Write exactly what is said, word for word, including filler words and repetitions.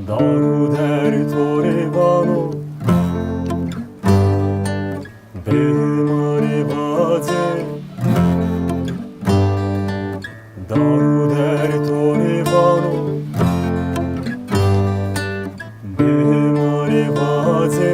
Dar û der to rê vano, bê ma rê vace. Dar û der to rê vano, bê ma rê vace.